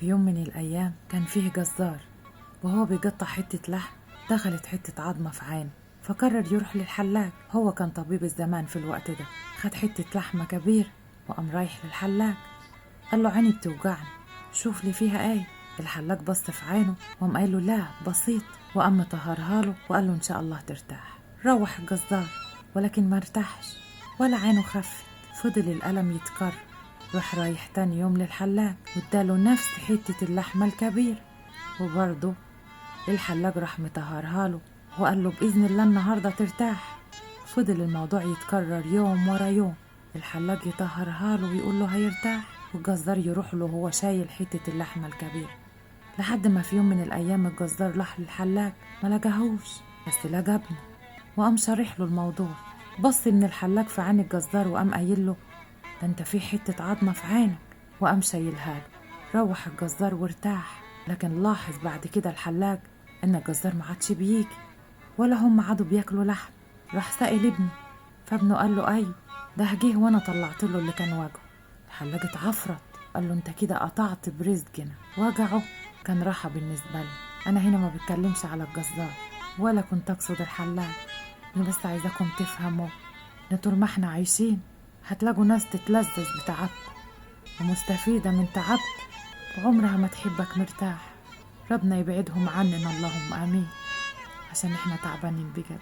في يوم من الأيام كان فيه جزار، وهو بيقطع حتة لحم دخلت حتة عظمة في عينه، فقرر يروح للحلاق. هو كان طبيب الزمان في الوقت ده. خد حتة لحمة كبير وقام رايح للحلاق، قال له عيني بتوجعني، شوف لي فيها ايه. الحلاق بص في عينه وقام قال له لا بسيط، وقام طهرها له وقال له ان شاء الله ترتاح. روح الجزار ولكن ما ارتاحش ولا عينه خفت، فضل الألم يتكرر. راح رايح تاني يوم للحلاق واداله نفس حتة اللحمة الكبيرة، وبرضه الحلاق راح مطهرها له وقال له بإذن الله النهاردة ترتاح. فضل الموضوع يتكرر يوم ورا يوم، الحلاق يطهرها له ويقول له هيرتاح، والجزار يروح له وهو شايل حتة اللحمة الكبيرة. لحد ما في يوم من الأيام الجزار راح للحلاق ما لقاهوش، بس لقى ابنه وقام شارح له الموضوع. بص من الحلاق في عين الجزار وقام قايل له ده انت في حتة عظمة في عينك، وقام شايلها له. روح الجزار وارتاح، لكن لاحظ بعد كده الحلاق ان الجزار ما عادش بيجي ولا هم عادوا بياكلوا لحم. راح سأل ابنه، فابنه قال له ايوه ده جه وانا طلعت له اللي كان وجعه. الحلاق اتعفرت، قال له انت كده قطعت برزقنا، وجعه كان راحة بالنسبة له. انا هنا ما بتكلمش على الجزار ولا كنت اقصد الحلاق، انا بس عايزاكم تفهموا ان طول ما احنا عايشين هتلاقوا ناس تتلذذ بتعبكم ومستفيدة من تعبكم وعمرها ما تحبك مرتاح. ربنا يبعدهم عننا، اللهم آمين، عشان احنا تعبانين بجد.